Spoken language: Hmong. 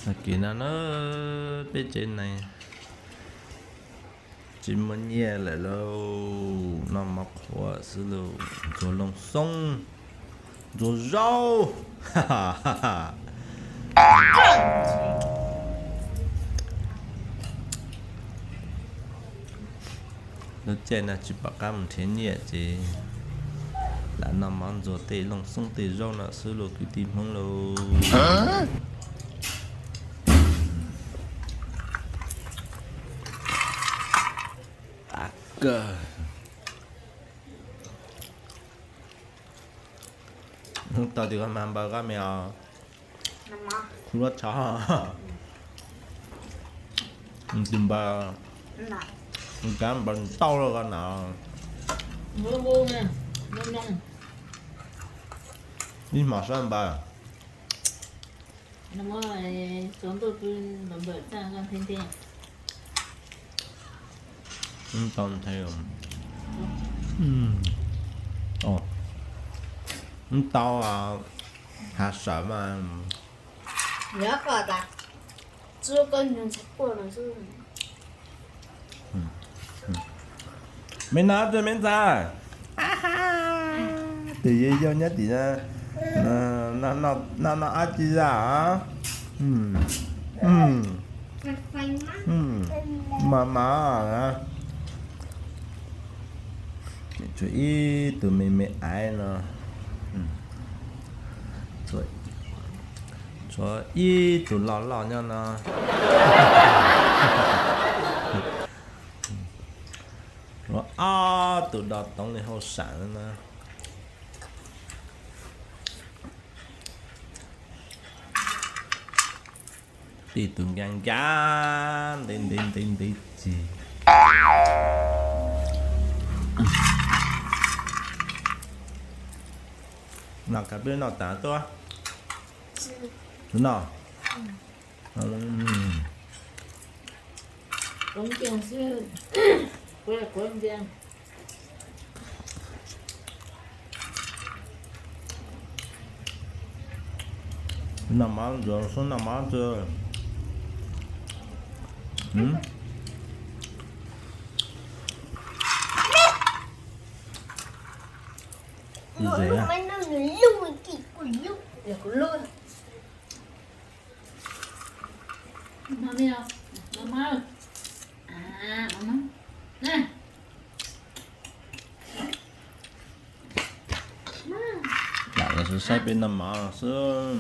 Kev no na, peb tsev neeg tsis muaj nyiaj lawm lauj, noj mov qhuav xwb lauj, ntxuag looj xoob, ntxuag zaub. Lub caij no tsis pom qab mus nrhiav nyiaj ces lam noj mov ntxuag tej looj xoob tej zaub no xwb lauj kwv tij Hmoob lauj. Av kawg. Hnub tau tis koj mas npawg koj me os. Kuv lub tsho. Tus npawg, tus kav npawg tauj lawm koj na. Ib hmos sab npawg. Tau nthe, tau hav sawv mas. Me no tsis me ntxhais, tus yau yau nyob tim no, noj noj dab tsi zaj? Mas mas, tshuav ib tug me me aiv no, tshuav ib tug loj loj nyob no, tshuav ob tug do toov li hauj sam no. Tib tug nkag nkag ntev ntev ntev ntev tsis. Noj kab peb noj tas tuaj. Tus no. Noj mov ntxuag xub noj mov ntxuag. Lam los saib peb noj mov xwb.